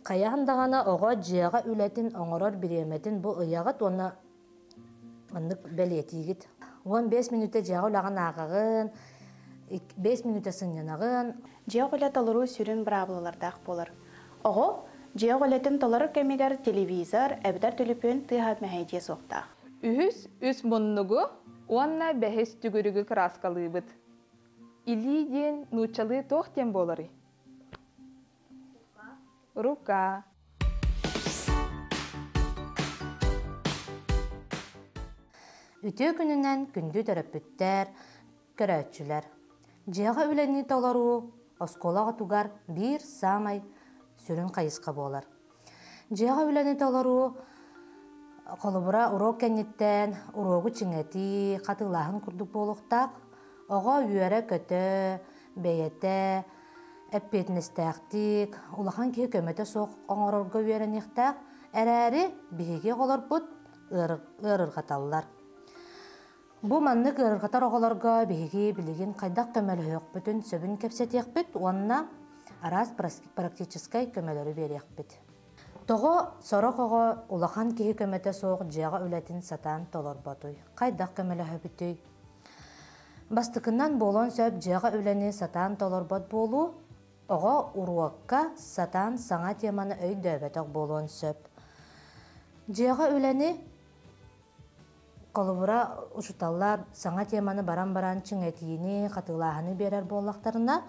Хайаан даҕаны оҕо дьиэҕэ үлэтин оҥорор бириэмэтин бу ыйаҕыт уонна маннык бэлиэтиигит. 15 мүнүүтэ дьиэҕэ үлэҕин ааҕаҕын, 5 мүнүүтэ сынньанаҕын. Дьиэ үлэ толоруу сүрүн быраабылалардаах буолар. Оҕо дьиэ үлэтин толорор кэмигэр телевизор эбэтэр төлөпүөн тыаһа мэһэйдиэ суохтаах. Үһүс үс муннугу уонна бэһис түгүрүгү кырааскалыыбыт. Илии диэн нууччалыы туох диэн буоларый? Рука. Үтүө күнүнэн күндү төрөппүттэр, көрөөччүлэр. Дьиэҕэ үлэни толоруу оскуола оҕотугар биир саамай сүрүн хайысха буолар. Дьиэҕэ үлэни толоруу холобура уруок кэнниттэн уруогу чиҥэтии, хатылааһын курдук буолуохтаах. Оҕо үөрэ-көтө, бэйэтэ эппиэтинэстээхтик, улахан киһи көмөтө суох оҥорорго үөрэниэхтээх эрээри, биһиги оҕолорбут ыарырҕаталлар. Бу маннык ыарырҕатар оҕолорго биһиги билигин хайдах көмөлөһүөхпүтүн сөбүн кэпсэтиэхпит уонна араас практическай көмөлөрү биэриэхпит. Тоҕо сорох оҕо улахан киһи көмөтө суох дьиэҕэ үлэтин сатаан толорботуй? Хайдах көмөлөһөбүтүй? Бастакынан буолуон сөп дьиэҕэ үлэни сатаан толорбот буолуу, оҕо уруокка сатаан саҥа теманы өйдөөбөтөх буолуон сөп. Дьиэҕэ үлэни Холобура, учууталлар саҥа теманы баран-баран чиҥэтиини, хатылааһыны биэрэр буоллахтарына,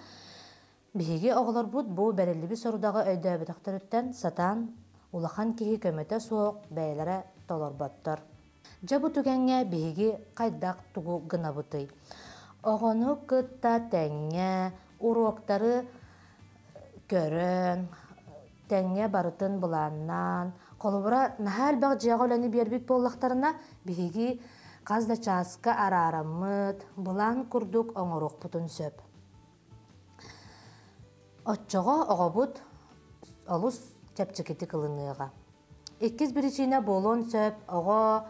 биһиги оҕолорбут бу бэриллибит сорудаҕы өйдөөбөтөхтөрүттэн сатаан улахан киһи көмөтө суох бэйэлэрэ толорботтор. Дьэ бу түгэҥҥэ биһиги хайдах тугу гынабытый? Оҕону кытта тэҥҥэ уруоктары көрөн, тэҥҥэ барытын былааннаан, холобура, наһаа элбэх дьиэҕэ үлэни биэрбит буоллахтарына, биһиги хас да чааска араараммыт, былаан курдук оҥоруохпутун сөп. Оччоҕо оҕобут олус чэпчэкитик ылыныаҕа. Иккис биричиинэ буолуон сөп, оҕо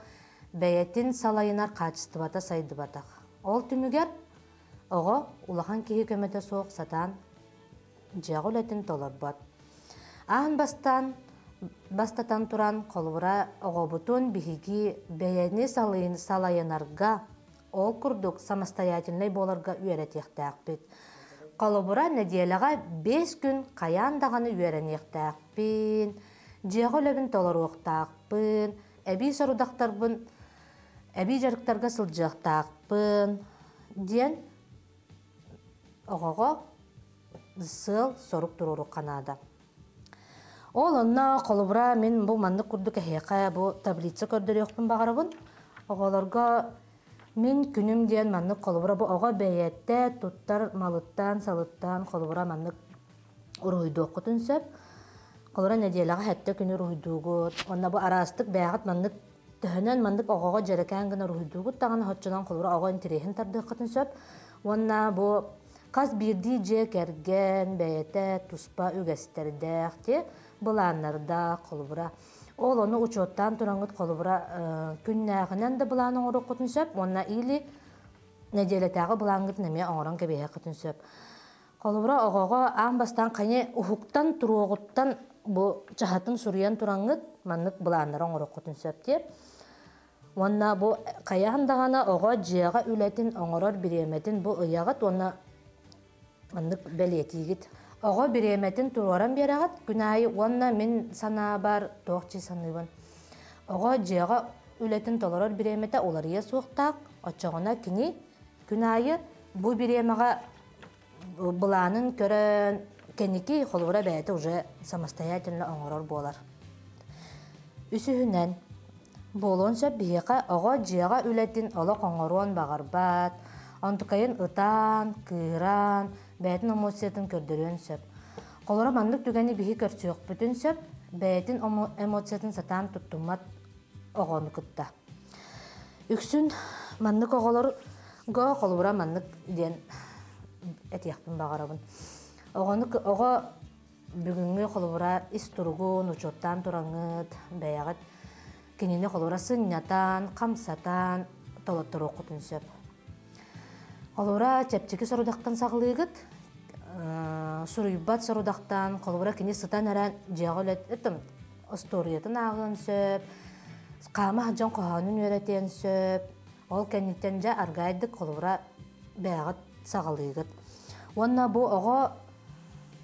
бэйэтин салайынар хаачыстыбата сайдыбатах. Ол түмүгэр оҕо улахан киһи көмөтө суох сатаан дьиэҕэ үлэтин толорбот. Аан бастаан бастатан туран, холобура, оҕобутун биһиги бэйэни салайынарга, ол курдук самостоятельнай буоларга үөрэтиэхтээхпит. Холобура, нэдиэлэҕэ 5 күн хайаан даҕаны үөрэниэхтээхпин, дьиэҕэ үлэбин толоруохтаахпын, эбии сорудахтарбын, эбии дьарыктарга сылдьыахтаахпын диэн оҕоҕо сыал-сорук туруоруохха наада. Ол онно холобура мин бу маннык курдук эһиэхэ бу таблица көрдөрүөхпүн баҕарабын. Оҕолорго мин күнүм диэн маннык холобура бу оҕо бэйэтэ туттар малыттан-салыттан холобура маннык уруһуйдуоххутун сөп. Холобура нэдиэлэҕэ сэттэ күнү уруһуйдуугут. Онно бу араастык бэйэҕит маннык Төһөнөн маннык оҕоҕо дьэрэкээн гына уруһуйдуугут даҕаны оччонон холобура оҕо интэриэһин тардыаххытын сөп. Уонна бу хас биирдии дьиэ кэргэн бэйэтэ туспа үгэстэрдээх ти былааннардаах холобура. Ол ону учуоттаан тураҥҥыт холобура күннээҕинэн да былаан оҥоруоххутун сөп уонна или нэдиэлэтээҕи былааҥҥытын эмиэ оҥорон кэбиһиэххитин сөп. Холобура, оҕоҕо аан бастаан хайа уһуктан туруоҕуттан бу чаһатын суруйан тураҥҥыт маннык былааннары оҥоруоххутун сөп диэ. Уонна бу хайаан даҕаны оҕо дьиэҕэ үлэтин оҥорор бириэмэтин бу ыйаҕыт уонна маннык бэлиэтиигит. Оҕо бириэмэтин туруоран биэрэҕит күн аайы уонна мин санаабар туох дии саныыбын. Оҕо дьиэҕэ үлэтин толорор бириэмэтэ уларыйа суохтаах, оччоҕуна кини күн аайы бу бириэмэҕэ былаанын көрөн кэнники холобура бэйэтэ уже самостоятельно оҥорор буолар. Үсүһүнэн, буолуон сөп биһиэхэ оҕо дьиэҕэ үлэтин олох оҥоруон баҕарбат, онтукайын ытаан, кыыран, бэйэтин эмоциятын көрдөрүөн сөп. Холобура маннык түгэни биһи көрсүөхпүтүн сөп, бэйэтин эмоциятын сатаан туттуммат оҕону кытта. Үксүн маннык оҕолорго холобура маннык диэн этиэхпин баҕарабын. Оҕону оҕо бүгүҥҥү холобура ис туругун учуоттаан тураҥҥыт, бэйэҕит кинини холобура сынньатан, хамсатан толотторуоххутун сөп. Холобура чэпчэки сорудахтан саҕалыыгыт. Суруйбат сорудахтаан, холобура кини сытан эрэн дьиэҕэ үлэт остуоруйатын ааҕыан сөп, хаама сылдьан хоһоонун үөрэтиэн сөп. Ол кэнниттэн дьэ аргайдык холобура бэйэҕит саҕалыыгыт. Уонна бу оҕо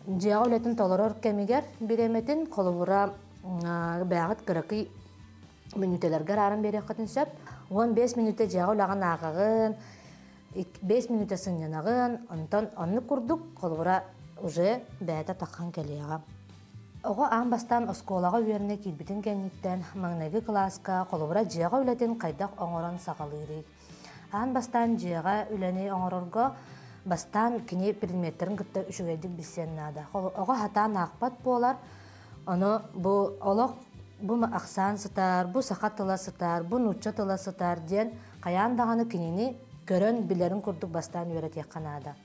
дьиэҕэ үлэтин толорор кэмигэр бириэмэтин холобура бэйэҕит кыракый мүнүүтэлэргэ арааран биэриэххитин сөп. 15 мүнүүтэ дьиэҕэ үлэҕин ааҕаҕын, 5 мүнүүтэ сынньанаҕын, онтон оннук курдук холобура уже бэйэтэ таххан кэлиэҕэ. Оҕо аан бастаан оскуолаҕа үөрэнэ киирбитин кэнниттэн маҥнайгы кылааска холобура дьиэҕэ үлэтин хайдах оҥорон саҕалыырый? Аан бастаан дьиэҕэ үлэни оҥорорго бастаан кини предметтэрин кытта үчүгэйдик билсиэн наада. Оҕо сатаан аахпат буолар, ону бу олох бу ахсаан сытар, бу саха тыла сытар, бу нуучча тыла сытар диэн хайаан даҕаны кинини көрөн билэрин курдук бастаан үөрэтиэххэ наада.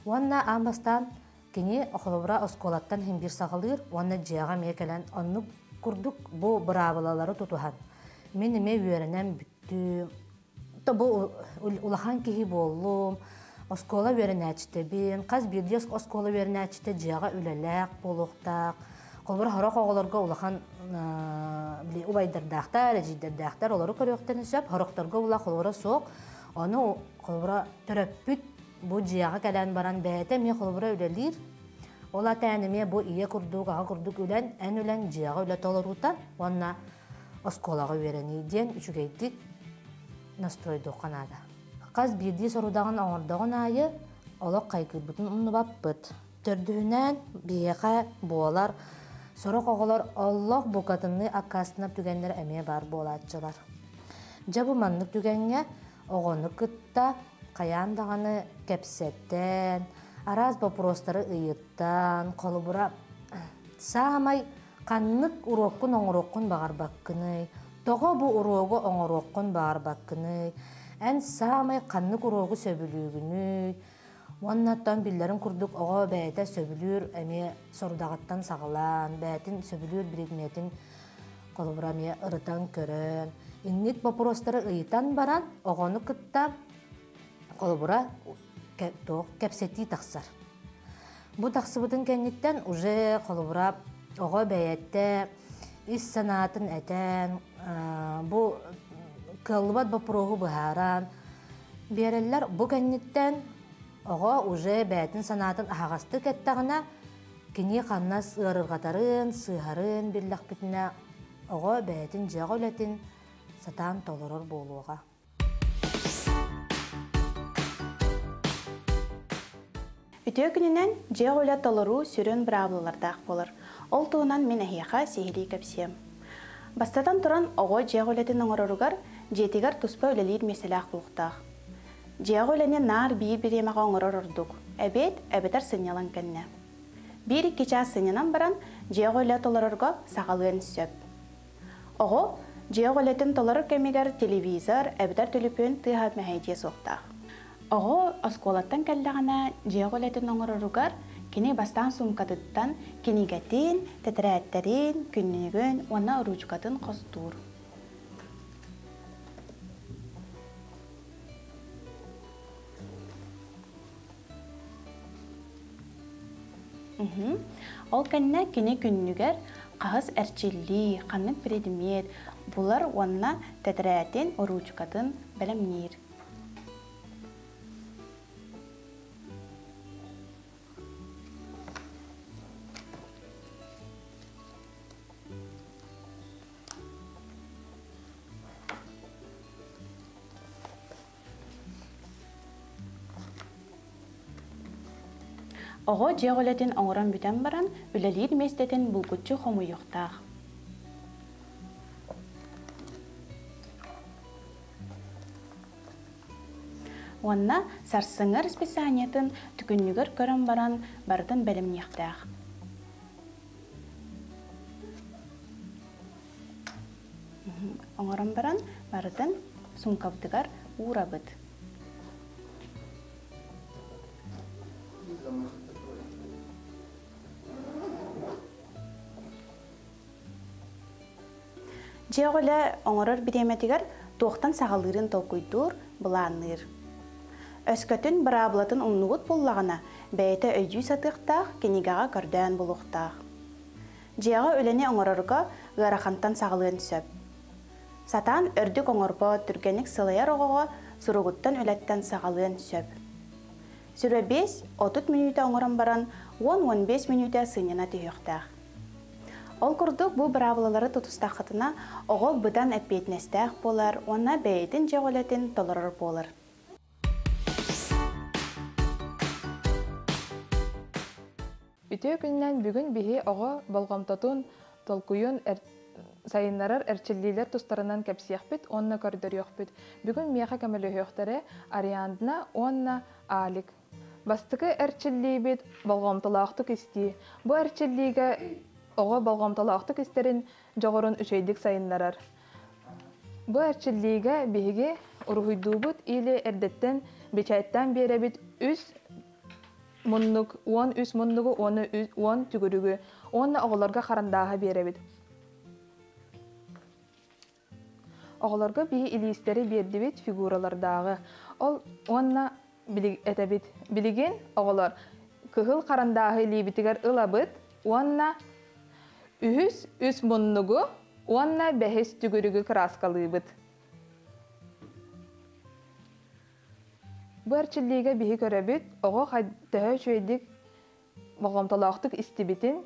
Уонна аан бастаан кини холобура оскуолаттан иһин биир саҕалыыр уонна дьиэҕэ эмиэ кэлэн оннук курдук бу быраабылалары тутуһан мин эмиэ үөрэнэн бүттүм то бу улахан киһи буоллум оскуола үөрэнээччитэбин хас биирдии оскуола үөрэнээччитэ дьиэҕэ үлэлээх буолуохтаах холобура сорох оҕолорго улахан убайдардаахтар эдьиийдэрдээхтэр олору көрүөхтэрин сөп сорохторго була холобура суох ону холобура төрөппүт бу дьиэҕэ кэлэн баран бэйэтэ эмиэ холобура үлэлиир ол атээн эмиэ бу ийэ курдук аҕа курдук үлэн эн үлэн дьиэҕэ үлэ толоруута уонна оскуолаҕа үөрэнии диэн үчүгэйдик настройдуохха наада. Хас биирдии сорудаҕын оҥордоҕун аайы олох хайгыырбытын умнубаппыт. Төрдүһүнэн биһиэхэ буолар сорох оҕолор олох букатынныы аккаастанар түгэннэр эмиэ баар буолааччылар. Дьэ бу маннык түгэҥҥэ оҕону кытта хайаан даҕаны кэпсэтэн, араас боппуруостары ыйытан, холобура саамай ханнык уруоккун оҥоруоххун баҕарбаккыный, тоҕо бу уруогу оҥоруоххун баҕарбаккыный, эн саамай ханнык уруогу сөбүлүүгүнүй, уонна оттон биллэрин курдук оҕо бэйэтэ сөбүлүүр эмиэ сорудаҕыттан саҕалаан, бэйэтин сөбүлүүр предметин холобура эмиэ ырытан көрөн, инник боппуруостары ыйытан баран оҕону кытта холобура туох кэпсэтии тахсар. Бу тахсыбытын кэнниттэн уже холобура оҕо бэйэтэ ис санаатын этэн, бу кыаллыбат боппуруоһу быһааран биэрэллэр. Бу кэнниттэн оҕо уже бэйэтин санаатын аһаҕастык эттэҕинэ, кини ханна ыарырҕатарын, сыыһарын биллэхпитинэ, оҕо бэйэтин дьиэҕэ үлэтин сатаан толорор буолуоҕа. Үтүө күнүнэн дьиэ үлэ толоруу сүрүн быраабылалардаах буолар. Ол туһунан мин эһиэхэ сиһилии кэпсиэм. Бастатан туран, оҕо дьиэ үлэтин оҥороругар дьиэтигэр туспа үлэлиир миэстэлээх буолуохтаах. Дьиэҕэ үлэни наар биир бириэмэҕэ оҥорор ордук. Эбиэт эбэтэр сынньалаҥ кэннэ. Биир-икки чаас сынньанан баран, дьиэҕэ үлэ толорорго саҕалыан сөп. Оҕо дьиэ үлэтин толорор кэмигэр телевизор эбэтэр төлөпүөн тыаһа мэһэйдиэ суохтаах. Оҕо оскуолаттан кэллэҕинэ дьиэ үлэтин оҥороругар кини бастаан суумкатыттан кинигэтин, тэтэрээттэрин, күннүгүн уонна уруучукатын хостуур. Ол кэннэ кини күннүгэр хаһыс эрчиллии, ханнык предмет булар уонна тэтэрээтин, уруучукатын бэлэмниир. Оҕо дьиэ үлэтин оҥорон бүтэн баран, үлэлиир миэстэтин булгуччу хомуйуохтаах. Уонна сарсыҥҥы расписаниетын түкүннүгэр көрөн баран барытын бэлэмниэхтээх. Оҥорон баран барытын суумкабытыгар уурабыт. Дьиэ үлэ оҥорор бириэмэтигэр туохтан саҕалыырын толкуйдуур, былаанныыр. Өскөтүн быраабылатын умнубут буоллаҕына, бэйэтэ өйдүү сатыахтаах, кинигэҕэ көрдөөн булуохтаах. Дьиэҕэ үлэни оҥорорго ыарахантан саҕалыан сөп. Сатаан өрдүк оҥорбот, түргэнник сылайар оҕоҕо суругуттан үлэттэн саҕалыан сөп. Сүрэ 5-30 мүнүүтэ оҥорон баран, 10-15 мүнүүтэ сынньана түһүөхтээх. Ол курдук бу быраабылалары тутустаххытына, оҕо быдан эппиэтинэстээх буолар уонна бэйэтин дьиэҕэ үлэтин толорор буолар. Үтүө күнүнэн бүгүн биһи оҕо болҕомтотун, толкуйун сайыннарар эрчиллиилэр тустарынан кэпсиэхпит уонна көрдөрүөхпүт. Бүгүн миэхэ көмөлөһүөхтэрэ Ариадна уонна Алик. Бастакы эрчиллиибит болҕомтолоохтук истии. Бу эрчиллиигэ оҕо болҕомтолоохтук истэрин дьоҕурун үчүгэйдик сайыннарар. Бу эрчиллиигэ биһиги уруһуйдуубут или эрдэттэн бэчээттээн биэрэбит үс муннук, 13 муннугу уонна 10 түгүрүгү уонна оҕолорго харандааһы биэрэбит. Оҕолорго биһи илиистэри биэрдибит фигуралардааҕы. Ол уонна этэбит. Билигин оҕолор кыһыл харандааһы илиибитигэр ылабыт уонна үһүс үс муннугу уонна бэһис түгүрүгү кырааскалыыбыт. Бу эрчиллиигэ биһи көрөбүт, оҕо төһө үчүгэйдик болҕомтолоохтук истибитин,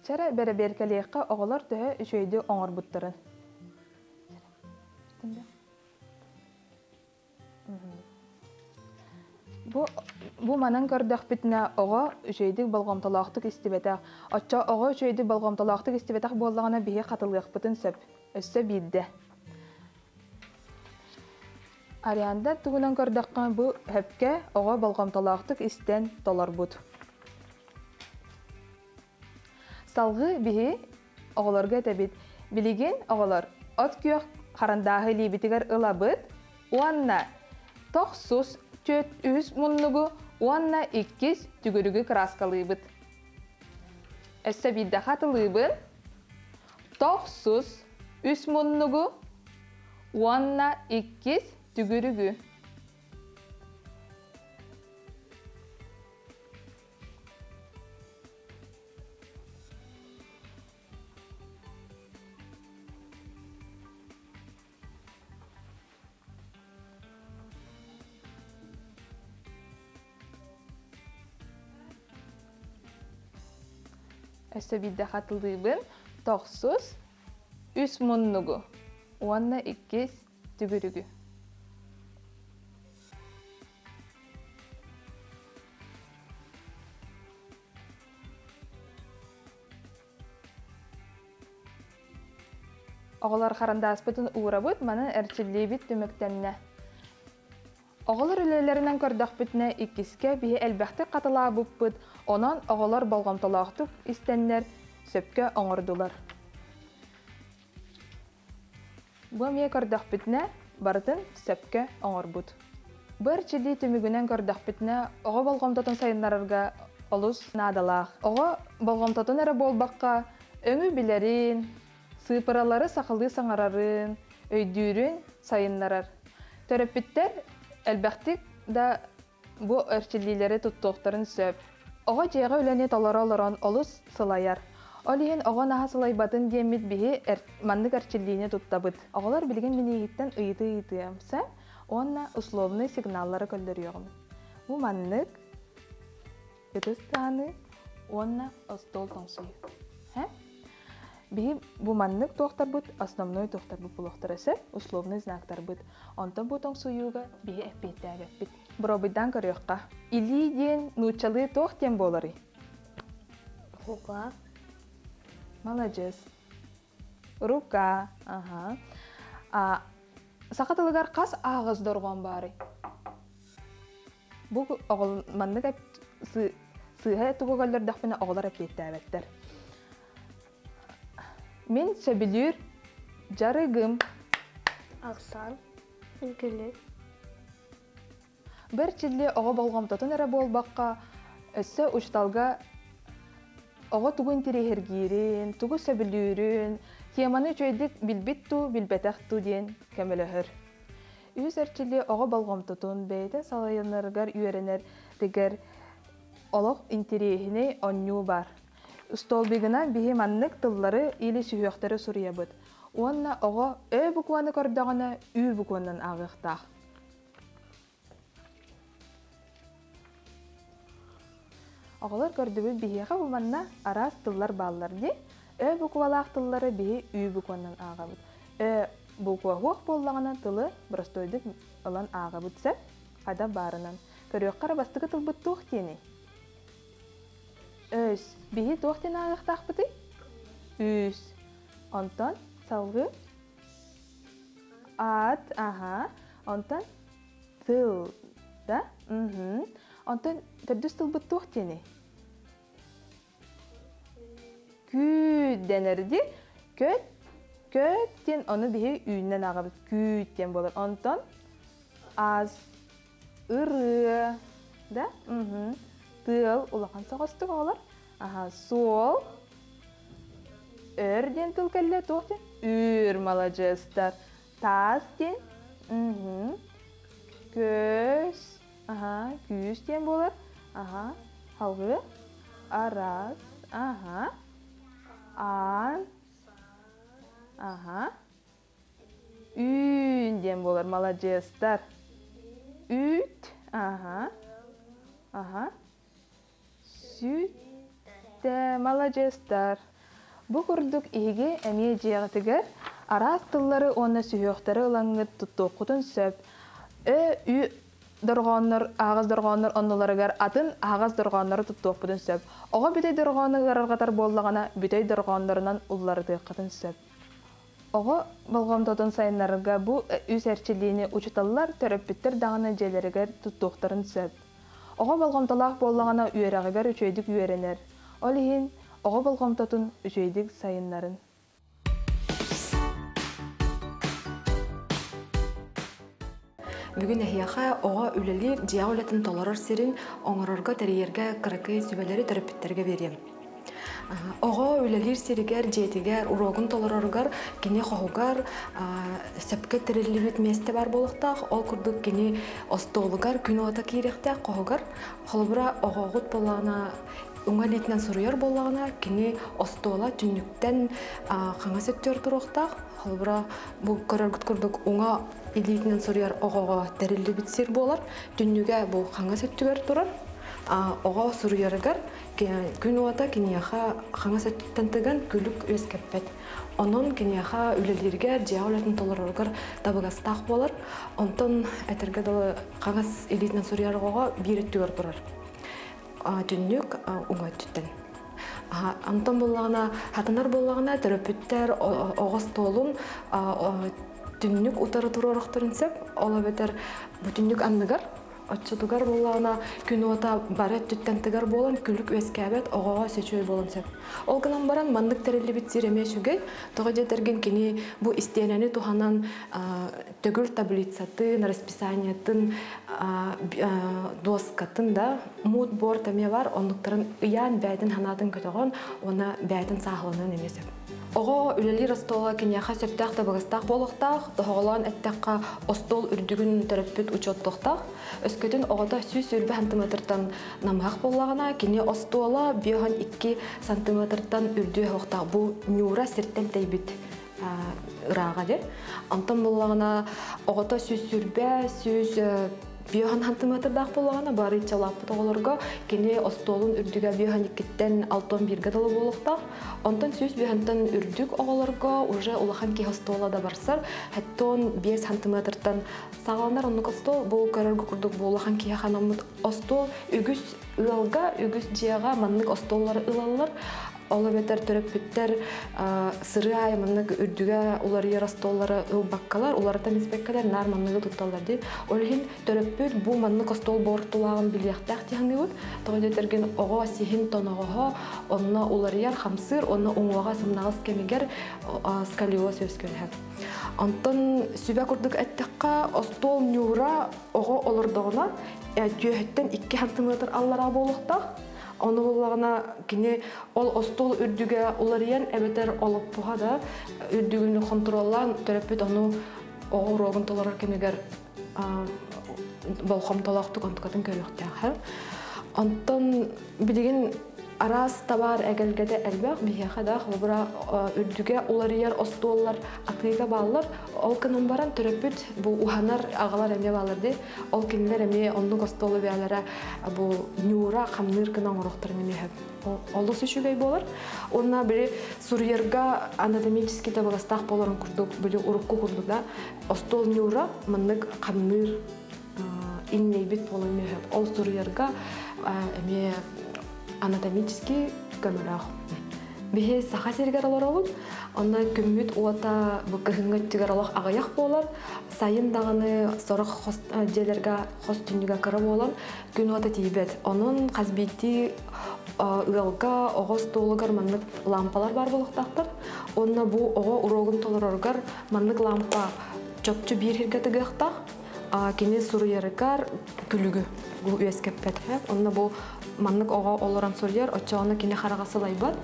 Чэрэ бэрэбиэркэлиэххэ оҕолор төһө үчүгэйдик оҥорбуттарын. Бу, бу манан көрдөхпүтүнэ оҕо үчүгэйдик болҕомтолоохтук истибэтэх. Оччо оҕо үчүгэйдик болҕомтолоохтук истибэтэх буоллаҕына биһи хатылыахпытын сөп. Өссө биирдэ. Арианда тугунан көрдөххө бу хөпкө оҕо болҕомтолоохтук истэн толорбут. Салгыы биһи оҕолорго этэбит. Билигин оҕолор от күөх харандааһы илиибитигэр ылабыт уонна тохсус түөрт үһүс муннугу уонна иккис түгүрүгү кырааскалыыбыт. Өссө биирдэ хатылыыбын. Тохсус үс муннугу уонна иккис түгүрүгү. Өссө биирдэ хатылыыбын. Тохсус, үс муннугу уонна иккис түгүрүгү. Оҕолор харандааспытын уурабыт, манан эрчиллиибит түмүктэннэ. Оҕолор үлэлэринэн көрдөхпүтүнэ, иккискэ биһи элбэхтик хатылаабыппыт, онон оҕолор болҕомтолоохтук истэннэр сөпкө оҥордулар. Бу эмиэ көрдөхпүтүнэ, барытын сөпкө оҥорбут. Бу эрчиллии түмүгүнэн көрдөхпүтүнэ, оҕо болҕомтотун сайыннарарга олус наадалаах. Оҕо болҕомтотун эрэ буолбакка, өҥү билэрин, сыыппаралары сахалыы саҥарарын, өйдүүрүн сайыннарар. Төрөппүттэр элбэхтик да Бу эрчиллиилэри туттуохтарын сөп. Оҕо дьиэҕэ үлэни толоро олорон олус сылайар. Ол иһин оҕо наһаа сылайбатын диэммит биһи маннык эрчиллиини туттабыт. Оҕолор билигин мин эйигиттэн ыйытыы ыйытыам сөп уонна условный сигналлары көрдөрүөҕүм. Бу маннык ытыс таһыныы уонна остуол тоҥсуйуу. Биһи бу маннык туохтарбыт основной туохтарбыт буолуохтара сөп, условный знактарбыт. Онтон бу тоҥсуйууга биһи эппиэттээбэппит. Боруобуйдаан көрүөххэ. Илии диэн нууччалыы туох диэн буоларый? Рука. Маладьыас. Рука. Аха. А, саха тылыгар хас ааҕыс дорҕоон баарый? Бу оҕол маннык сыыһа тугу көрдөрдөхпүнэ оҕолор эппиэттээбэттэр. Мин сөбүлүүр дьарыгым. Ахсаан, үҥкүлү. Бэр чилли оҕо болҕомтотун эрэ буолбакка, өссө учууталга Оҕо тугу интэриэһиргиирин, тугу сөбүлүүрүн, теманы үчүгэйдик билбит туу, билбэтэх туу диэн көмөлөһөр. Үһүс эрчиллии оҕо болҕомтотун бэйэтин салайынарыгар үөрэнэр тигэр олох интэриэһинэй оонньуу баар. Столбигынан биһи маннык тыллары или сүһүөхтэри суруйабыт. Уонна оҕо Ö букваны көрдөҕүнэ Ү букванан ааҕыахтаах. Оҕолор көрдүбүт биһиэхэ бу манна араас тыллар бааллар дии. Ö буквалаах тыллары биһи Ү букванан ааҕабыт. Ö буква суох буоллаҕына тылы простойдук ылан ааҕабыт сөп. Хада баарынан. Көрүөххэ эрэ бастакы тылбыт туох диэний? Өс. Биһи туох диэн ааҕыахтаахпытый? Үс. Онтон салгыы ат, аха. Онтон тыл, да? Мгм. Онтон төрдүс тылбыт туох диэний? Күүт дэнэр дии. Көт, көт диэн ону биһи үүннэн ааҕабыт. Күүт диэн буолар. Онтон аз, ырыа, да? Мгм. Тыал улахан соҕустук оҕолор. Аха, суол, өр диэн тыл кэллэ туох диэн? Үүр маладьыастар. Таас диэн? Мгм. Көс, аха, күүс диэн буолар. Аха, халгы, араас, аха, аан, аха, үүн диэн буолар, маладьыастар. Үүт, аха, аха, Сүтэ, маладьыастар! Бу курдук эһиги эмиэ дьиэҕитигэр араас тыллары уонна сүһүөхтэри ылаҥҥыт туттуоххутун сөп. Ö, Ү дорҕооннор, аһаҕас дорҕооннор оннуларыгар атын аһаҕас дорҕооннору туттуохпутун сөп. Оҕо бүтэй дорҕоону ыарырҕатар буоллаҕына, бүтэй дорҕооннорунан улларытыаххытын сөп. Оҕо болҕомтотун сайыннарарга бу үс эрчиллиини учууталлар, төрөппүттэр даҕаны дьиэлэригэр туттуохтарын сөп. Оҕо болҕомтолоох буоллаҕына үөрэҕигэр үчүгэйдик үөрэнэр. Ол иһин оҕо болҕомтотун үчүгэйдик сайыннарын. Бүгүн эһиэхэ оҕо үлэлиир дьиэҕэ үлэтин толорор сирин оҥорорго тэрийэргэ кыракый сүбэлэри төрөппүттэргэ биэриэм. Оҕо үлэлиир сиригэр, дьиэтигэр, уруогун толороругар кини хоһугар сөпкө тэриллибит миэстэ баар буолуохтаах. Ол курдук кини остуолугар күн уота киириэхтээх хоһугар. Холобура, оҕоҕут буоллаҕына уҥа илиитинэн суруйар буоллаҕына, кини остуола түннүктэн хаҥас өттүгэр туруохтаах. Холобура, бу көрөргүт курдук уҥа илиитинэн суруйар оҕоҕо тэриллибит сир буолар. Түннүгэ бу хаҥас өттүгэр турар. Оҕо суруйарыгар күн уота киниэхэ хаҥас өттүттэн тыган күлүк үөскэппэт. Онон киниэхэ үлэлииригэр, дьиэҕэ үлэтин толороругар табыгастаах буолар. Онтон этэргэ дылы хаҥас илиитинэн суруйар оҕоҕо биир өттүгэр турар. Түннүк уҥа өттүттэн. Онтон буоллаҕына, хатанар буоллаҕына, төрөппүттэр оҕо остуолун түннүк утары туруорохторун сөп. Ол эбэтэр бу түннүк анныгар Оччотугар буоллаҕына күн уота бары өттүттэн тыгар буолан күлүк үөскээбэт, оҕоҕо сөчүөй буолан сөп. Ол гынан баран маннык тэриллибит сир эмиэ үчүгэй. Тоҕо диэтэргин кини бу истиэнэни туһанан төгүл таблицатын, расписаниетын, дуоскатын да муд-борд эмиэ бар, оннуктарын ыйаан бэйэтин санаатын көтөҕөн уонна бэйэтин сааһыланыан эмиэ сөп. Оҕо үлэлиир остуола киниэхэ сөптөөх табыгастаах буолуохтаах, тоһоҕолоон эттэххэ, остуол үрдүгүн төрөппүт учуоттуохтаах. Өскөтүн оҕото 120 сантиметртан намыһах буоллаҕына, кини остуола 52 сантиметртан үрдүө суохтаах. Бу ньуура сиртэн тэйбит ырааҕа диэн. Онтон буоллаҕына, оҕото 120, 100 биохан сантиметрдаах буоллаҕына, бары иччалааппыт оҕолорго кини остуолун үрдүгэ биохан иккиттэн алтан бииргэ дылы буолуохтаах. Онтон 105-тэн үрдүк оҕолорго уже улахан киһи остуола да барсар. Хэттон 5 сантиметртан саҕаланар оннук остуол. Бу көрөргө курдук бу улахан киһи ханаммыт остуол үгүс ыалга, үгүс дьиэҕэ маннык остуоллары ылаллар. Ол эбэтэр төрөппүттэр сырыы аайы маннык үрдүгэ уларыйар остуоллары ылбаккалар, уларытан испэккэлэр наар манныгы тутталлар дии. Ол иһин төрөппүт бу маннык остуол буортулааҕын билиэхтээх дии саныыбыт. Тоҕо диэтэргин оҕо сиһин тоноҕоһо онно уларыйар, хамсыыр, онно уҥуоҕа сымнаҕас кэмигэр сколиоз үөскүөн Онтон сүбэ курдук эттэххэ, остуол ньуура оҕо олордоҕуна түөһүттэн 2 сантиметр аллараа буолуохтаах. Ону буллаҕына кини ол остуол үрдүгэ уларыйан эбэтэр олоппуһа да үрдүгүн хонтуруоллаан төрөппүт ону оҕо уруогун толорор кэмигэр болҕомтолоохтук онтукатын көрүөхтээх. Онтон билигин араас табаар эгэлгэтэ элбэх биһиэхэ да холобура үрдүгэ уларыйар остуоллар атыыга бааллар. Ол гынан баран төрөппүт бу уһанар аҕалар эмиэ бааллар дии. Ол кинилэр эмиэ оннук остуолу бэйэлэрэ бу ньуура хамныыр гына оҥоруохтарын эмиэ олус үчүгэй буолар. Уонна били суруйарга анатомический табыгастаах буоларын курдук били урукку курдук да остуол ньуура маннык хамныыр иҥнэйбит буолан мүөһөп. Ол суруйарга эмиэ анатомический көмөлөөх. Биһи Саха сиригэр олоробут. Онно күммүт уота бу кыһыҥҥы өттүгэр олох аҕыйах буолар. Сайын даҕаны сорох хос дьиэлэргэ хос түннүгэ кыра буолан күн уота тиийбэт. Онон хас биирдии ыалга оҕо остуолугар маннык лампалар баар буолуохтаахтар. Уонна бу оҕо уруогун толороругар маннык лампа чопчу биир сиргэ тыгыахтаах. Кини суруйарыгар күлүгү үөскэппэт. Онно бу маннык оҕо олорон суруйар, оччоҕуна кини хараҕа сылайбат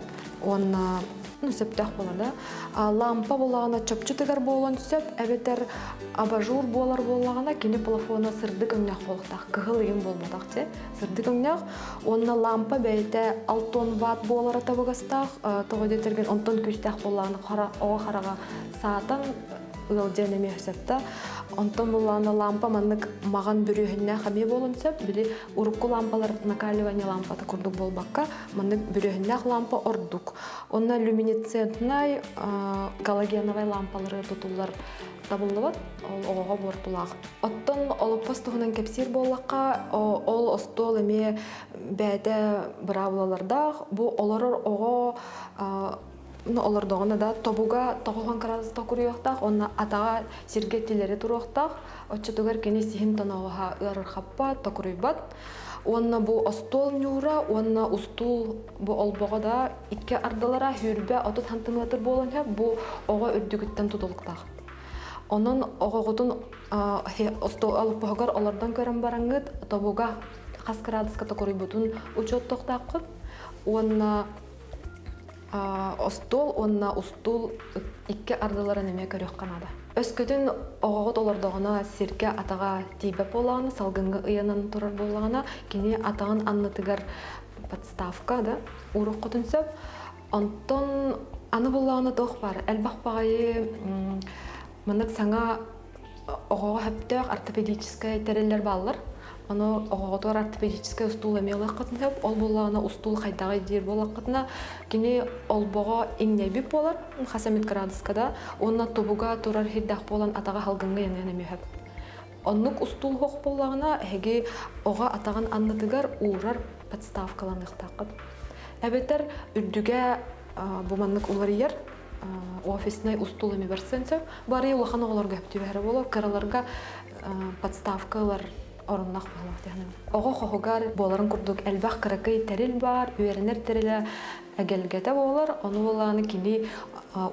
уонна ну, сөптөөх буолар да. Лампа буоллаҕына чопчу тыгар буолуон сөп, эбэтэр абажур буолар буоллаҕына кини плафона сырдык өҥнөөх буолуохтаах, кыһыл ыйын буолбатах дии, сырдык өҥнөөх. Уонна лампа бэйэтэ 6 ватт буолара табыгастаах, тоҕо диэтэргин онтон күүстээх буоллаҕына оҕо хараҕа саатан ыалдьан эмиэ сөп да. Онтон буллаҕына лампа маннык маҕан бүрүөһүннээх эмиэ буолуон сөп. Били урукку лампалар накаливание лампата курдук буолбакка, маннык бүрүөһүннээх лампа ордук. Онно люминесцентнай галогеновай лампалары тутуллар табыллыбат, ол оҕоҕо буортулаах. Оттон олоппос туһунан кэпсиир буоллахха, ол остуол эмиэ бэйэтэ быраабылалардаах. Бу олорор оҕо олордоҕуна да тобуга тоҕуһан кыраадыс токуруйуохтаах, уонна атаҕа сиргэ тилэри туруохтаах. Оччотугар кини сиһин тоноҕоһо ыарырхаппат, токуруйбат. Уонна бу остуол ньуура уонна устуул бу олбоҕо да икки ардылара хүрбэ 30 сантиметр буолан сөп, бу оҕо үрдүгүттэн тутулуктаах. Онон оҕоҕутун остуол олоппоһугар олордон көрөн бараҥҥыт тобуга хас кыраадыска токуруйбутун учуоттуохтааххыт. Уонна остуол уонна устуул икки ардыларын эмиэ көрүөххэ наада. Өскөтүн оҕоҕут олордоҕуна сиргэ атаҕа тиийбэт буоллаҕына, салгыҥҥа ыйанан турар буоллаҕына, кини атаҕын аннытыгар подставка да ууруоххутун сөп. Онтон аны буоллаҕына туох баар элбэх баҕайы маннык саҥа оҕоҕо сөптөөх ортопедическай тэриллэр бааллар. Ону оҕоҕотугар ортопедическай устуул эмиэ ылыаххытын сөп. Ол буоллаҕына устуул хайдаҕый диир буоллаххытына, кини олбоҕо иҥнэйбит буолар, хас эмит градуска да, уонна тобуга турар сирдээх буолан атаҕа халгыҥҥа ыйаныан эмиэ сөп. Оннук устуул суох буоллаҕына, эһиги оҕо атаҕын аннытыгар уурар подставкаланыахтааххыт. Эбэтэр үрдүгэ бу маннык уларыйар офиснай устуул эмиэ барсыан сөп. Бары улахан оҕолорго сөп түбэһэрэ буолуо, кыраларга подставка ылар оруннаах быһыылаах диэхинэ. Оҕо хоһугар буоларын курдук элбэх кыракый тэрил баар, үөрэнэр тэрилэ эгэлгэтэ буолар. Ону буоллаҕына кини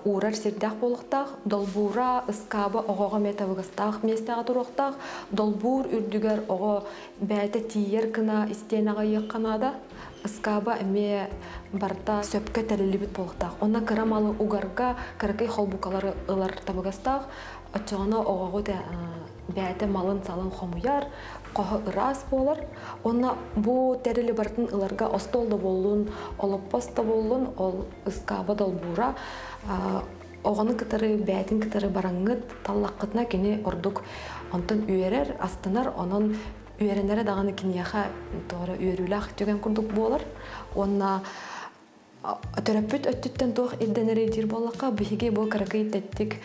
уурар сирдээх буолуохтаах, долбуура, ыскааба оҕоҕо эмиэ табыгастаах миэстэҕэ туруохтаах. Долбуур үрдүгэр оҕо бэйэтэ тиийэр гына истиэнэҕэ ыйыахха наада. Ыскааба эмиэ барыта сөпкө тэриллибит буолуохтаах. Онно кыра малы угарга кыракый холбукалары ылар табыгастаах. Оччоҕуна оҕоҕут бэйэтэ малын-салын хомуйар, хоһо ыраас буолар. Уонна бу тэрили барытын ыларга остуол да буоллун, олоппос да буоллун, ол ыскааба долбуура оҕону кытары, бэйэтин кытары бараҥҥыт таллаххытына кини ордук онтон үөрэр, астынар, онон үөрэнэрэ даҕаны киниэхэ тоҕо үөрүүлээх түгэн курдук буолар. Уонна төрөппүт өттүттэн туох ирдэнэрий диир буоллахха, биһиги бу кыракый тэттик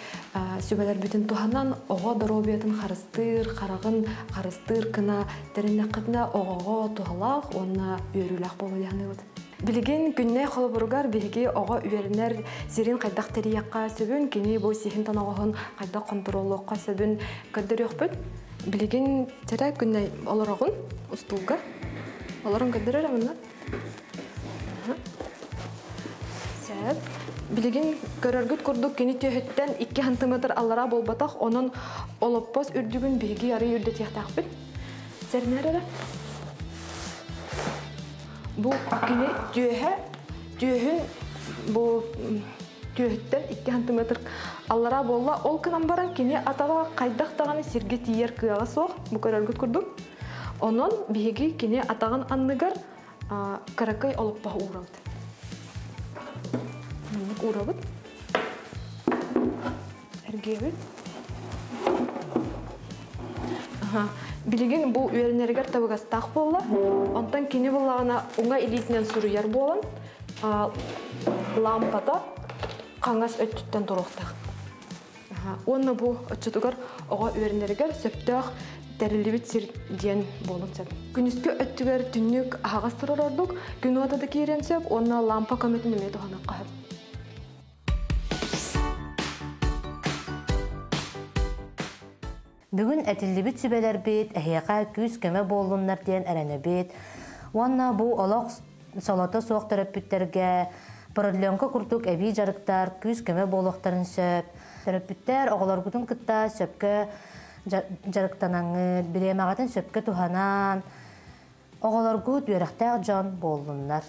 сүбэлэрбитин туһанан оҕо доруобуйатын харыстыыр, хараҕын харыстыыр гына тэриннэххитинэ оҕоҕо туһалаах уонна үөрүүлээх буолуо диэн саныыбыт. Билигин күннэй холобуругар биһиги оҕо үөрэнэр сирин хайдах тэрийиэххэ сөбүн, кини бу сиһин тоноҕоһун хайдах хонтуруоллуохха сөбүн көрдөрүөхпүт. Билигин тэрэ күннэй олороҕун устуулга. Олорон көрдөрөр манна. Сөп. Билигин көрөргүт курдук кини түөһүттэн 2 сантиметр аллара буолбатах, онон олоппос үрдүгүн биһиги арый үрдэтиэхтээхпит. Сэринэр эрэ. Бу кини түөһэ, түөһүн бу түөһүттэн 2 сантиметр аллара буолла. Ол гынан баран кини атаҕа хайдах даҕаны сиргэ тиийэр кыаҕа суох, бу көрөргүт курдук. Онон биһиги кини атаҕын анныгар кыракый олоппоһу уурабыт. Маннык уурабыт. Эргиэбит. Билигин бу үөрэнэригэр табыгастаах буолла. Онтон кини буллаҕына уҥа илиитинэн суруйар буолан, лампата хаҥас өттүттэн туруохтаах. Уонна бу оччотугар оҕо үөрэнэригэр сөптөөх тэриллибит сир диэн буолуон сөп. Күнүскү өттүгэр түннүк аһаҕас турар ордук, күн уота да киириэн сөп уонна лампа көмөтүн эмиэ туһаныахха сөп. Бүгүн этиллибит сүбэлэрбит эһиэхэ күүс-көмө буоллуннар диэн эрэнэбит. Уонна бу олох солото суох төрөппүттэргэ продленка курдук эбии дьарыктар күүс-көмө буолуохтарын сөп. Төрөппүттэр оҕолоргутун кытта сөпкө дьарыктанаҥҥыт, бириэмэҕитин сөпкө туһанан, оҕолоргут үөрэхтээх дьон буоллуннар.